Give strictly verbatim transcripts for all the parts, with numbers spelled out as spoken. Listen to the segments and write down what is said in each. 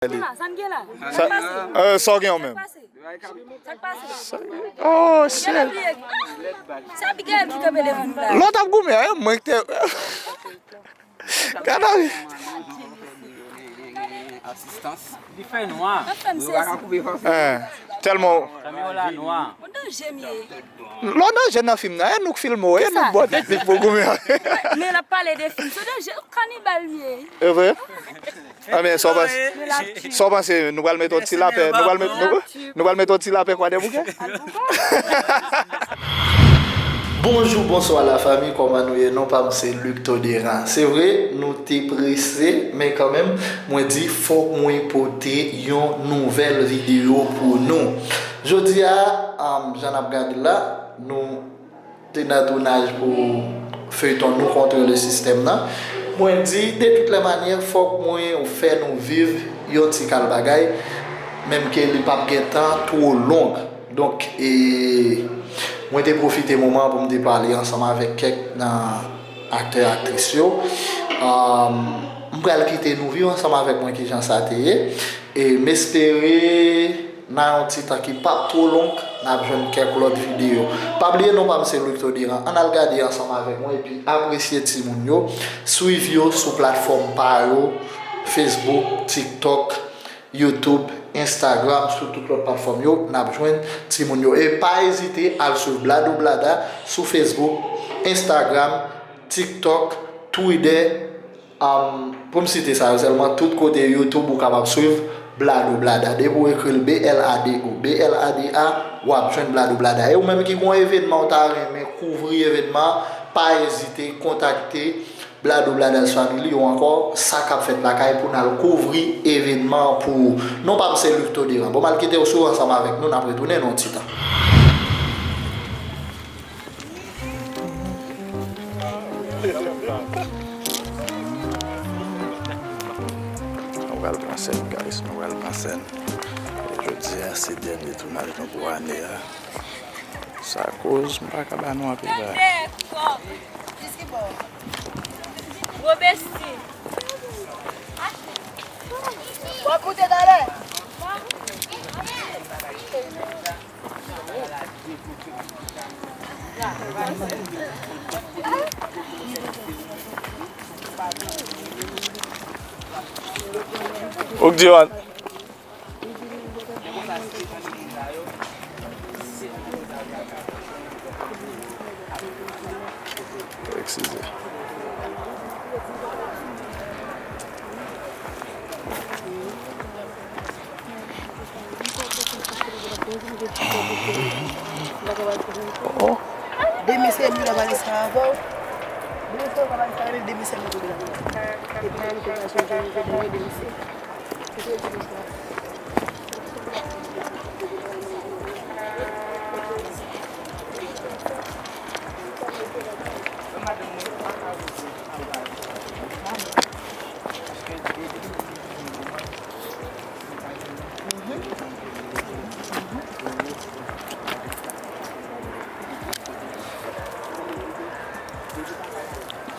Sa n gen la? Sa, euh, sa w gen w menm? Sa k pase? Sa k pase? Oh, shit. Sa Abigail ki kanpe devan nou la. Lòt ap goumen, eh, mwen ki te. Gade. Asistans. Li fè nwa. Anfen, m sezi. Eh, tèlman. Kamyon la nwa. Yon danje m ye. Lò nan jèn nan fim nan, e nou k filme w, e nou k ba w teknik pou w goumen. Men l ap pale de fim, se danje, kanibal m ye. E vre? Anben, sa w panse, sa w panse, nou pral mete yon ti lapè, nou pral met, nou, nou pral mete yon ti lapè Kwadèboukè? Bonjou, bonswa lafanmi, kòman nou ye? Non pa m se Luc Toderan. Se vre, nou te prese, men kanmenm, mwen di fòk mwen pote yon nouvèl videyo pou nou. Jodi a, um, jan n ap gade la, nou te nan tounaj pou feyton Nou Contre le Système nan. Mwen di, de toutes les manières, fòk mwen fè nou viv yon ti kal bagay, menm ke li p ap gen tan twò long. Donk, e, mwen te pwofite moman an pou m te pale ansanm avèk kèk nan aktè, aktris yo. Um, m pral kite nou viv ansanm avèk mwen kijan sa te ye. E m espere nan yon ti tan ki p ap twò long, n ap jwenn kèk lòt videyo. Pa bliye non pa m se Luc Toderan. Ann al gade ansanm avèk mwen epi apresye timoun yo. Swiv yo sou platfòm pa yo, Facebook, TikTok, YouTube, Instagram, sou tout lòt platfòm yo, n ap jwenn timoun yo. E pa ezite al swiv Bladoublada sou Facebook, Instagram, TikTok, Twitter, um, pou m site sa yo sèlman, tout kote YouTube ou kapab swiv Bladoublada. Depi w ekri l B L A D O, B L A D A, w ap jwenn Bladoublada. E ou menm ki gen yon evènman ou ta renmen kouvri evènman an, pa ezite kontakte Bladoublada's Family ou ankò sa k ap fèt lakay pou n al kouvri evènman an pou ou. Non pa m se Luc Toderan. Bon, m al kite w sou ansanm avèk nou, n ap retounen nan yon ti tan. Nou pral pran sèn, guys, nou pral pran sèn. Jodi a se dènye tounaj nou pou ane a. Sa koz m pa ka ba nou anpil bagay. Robesti. W ap moute talè. Ou k di w an. Eskize. Oh. Demen se mwen la pale sa avè w. Demen se mwen la pale sa avè w. Demen se mwen la pale sa avè w.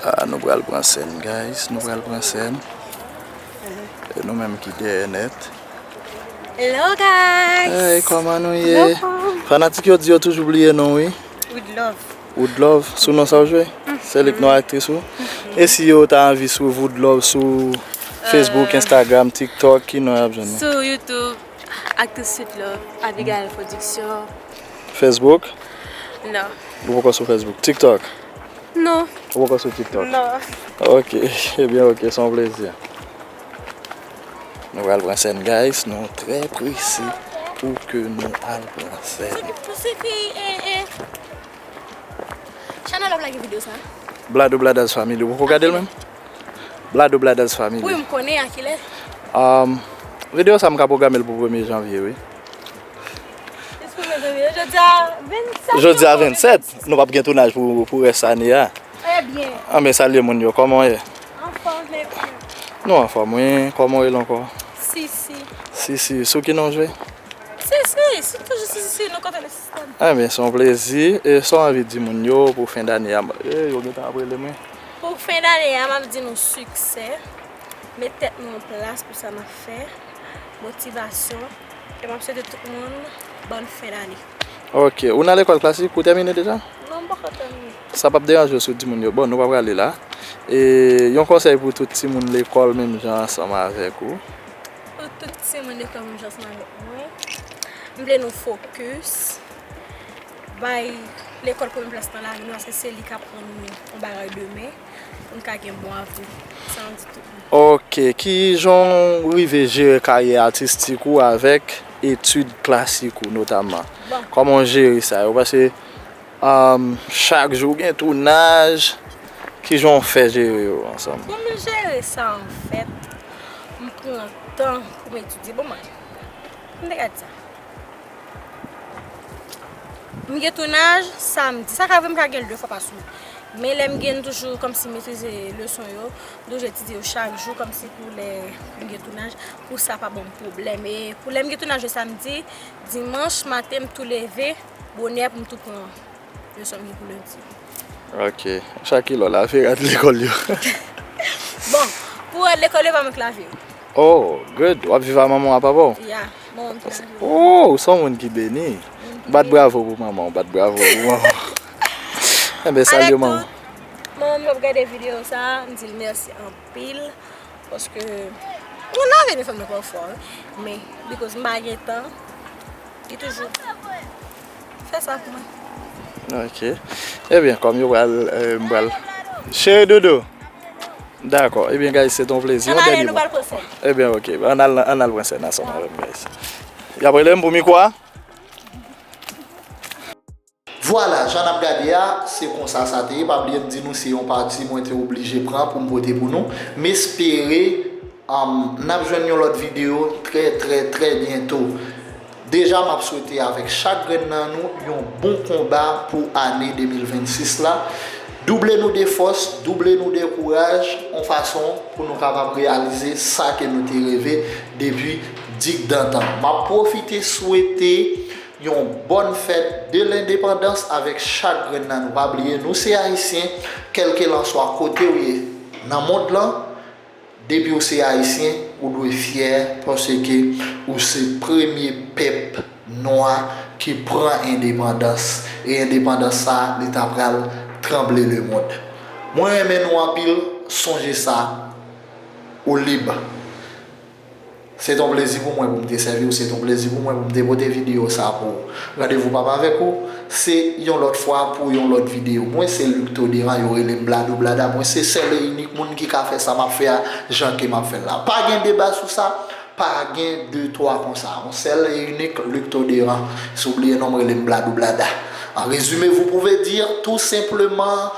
Ah, nou pral pran sèn, guys. Nou pral pran sèn. E nou menm ki dèyè nèt. Hello, guys! Hey, kòman nou ye? Fanatik yo di yo toujou bliye non, wi. Woodlove. Woodlove, sou non sa w jwe? Se li k non aktris ou? E si yo ta anvi swiv Woodlove sou Facebook, Instagram, TikTok, ki non y ap jwenn nou? Sou YouTube, aktris Sweet Love, Abigail Production. Facebook? Non. Ou poko sou Facebook? TikTok? Non. Ou poko sou TikTok? Non. Ok, ebyen ok, se yon plezi. Nou pral pran sèn, guys. Nou trè prese pou ke nou al pran sèn. Se ki, se ki, e, e, channel w ap lage videyo sa? Bladoublada's Family. Ou poko gade l menm? Bladoublada's Family. Wi, m konnen a kilè. Um, videyo sa m ka pwograme l pou premye janvye, wi. Jodi a vennsèt. Jodi a vennsèt, nou p ap gen tounaj pou, pou rès ane a. Ebyen. Anben, salye moun yo, kòman w ye? Anfòm, ebyen. Nou anfòm, wi. Kòman w rele ankò? Sisi. Sisi, sou ki non w jwe? Sisi, se toujou Sisi, Nou Contre le Système. Anben, se yon plezi. E sa w anvi di moun yo pou fen dane a? E, yo gentan ap rele mwen. Pou fen dane a, m ap di nou siksè. Met tèt nou an plas pou sa n ap fè. motivasyon. E m ap swete tout moun bòn fen dane. Ok, ou nan lekòl klasik, ou tèmine deja? Non, m poko tèmine. Sa p ap deranje w si w di moun yo, bon, nou pa prale la. E yon konsèy pou tout timoun lekòl menm jan ansanm avèk ou? Pou tout timoun lekòl menm jan ansanm avèk mwen, m vle nou fokis, bay lekòl premye plas nan lavi nou, paske se li k ap rann nou yon bagay demen, pou n ka gen bon avni. Sa m di tout moun. Ok, kijan w rive jere karyè atistik ou avèk etid klasik ou notamman? Bon. Kòman w jere sa yo? Paske, um, chak jou gen tounaj, kijan w fè jere yo ansanm? Pou m jere sa, anfèt, m pran tan pou m etidye. Bon, mwen, m te ka di sa. M gen tounaj samdi. Sa ka vre m ka gen l de fwa pa semèn. Men lè m gen, m toujou kòmsi metrize leson yo, m toujou etidye yo chak jou, kòmsi pou lè m gen tounaj, pou sa pa ban m pwoblèm. E pou lè m gen tounaj yo samdi, dimanch maten, m tou leve bonè pou m tou pran leson m gen pou lendi. Ok. Chak kilè w lave rad lekòl yo? Bon, pou rad lekòl yo, pa mwen k lave yo. Oh, good. W ap viv a manman w a papa w? Ya, manman m ki lave yo. Oh, ou se yon moun ki beni. Bat bravo pou manman w, bat bravo pou manman w. Enben, salye manman w. Avèk tout manman m k ap gade videyo sa a, m di l mèsi anpil. Paske mwen lave inifòm nan pafwa, wi. Men, because m pa gen tan, li toujou fè sa pou mwen. Ok. Ebyen, kòm yo pral, eh, m pral. Cheri doudou. Dakò. Ebyen, guys, se te yon plezi. Yon dènye mo. Ebyen, ok. Ann al, ann al pran sèn ansanm avè m, guys. Y ap rele m pou mikwo a? Vwala, jan n ap gade a, se konsa sa te ye. Pa bliye m di nou se yon pati mwen te oblije pran pou m pote pou nou. M espere, um, n ap jwenn yon lòt videyo trè, trè, trè byento. Deja, m ap swete avèk chak grenn nan nou yon bon konba pou ane de mil vennsis la. Double nou de fòs, double nou de kouraj, yon fason pou nou kapab reyalize sa ke nou te reve depi digdantan. M ap pwofite swete yon bòn fèt de lendepandans avèk chak grenn nan nou. Pa bliye, nou se Ayisyen, kèlkelanswa kote w ye nan mond lan, depi w se Ayisyen, ou dwe fyè paske ou se premye pèp nwa ki pran endepandans. E endepandans sa, li ta pral tranble lemonn. Mwen renmen nou anpil, sonje sa, ou lib. Se t on plezi pou mwen pou m te sèvi w, se t on plezi pou mwen pou m te pote videyo sa pou ou. Randevou pa m avèk ou, se yon lòt fwa pou yon lòt videyo. Mwen se Luc Toderan, yo rele m Bladou Blada. Mwen se sèl e inik moun ki ka fè sa m ap fè a, jan ke m ap fè l la. Pa gen deba sou sa, pa gen de twa konsa. Yon sèl e inik Luc Toderan. Si w bliye non m, rele m Bladou Blada. En résumé, vous pouvez dire tout simplement,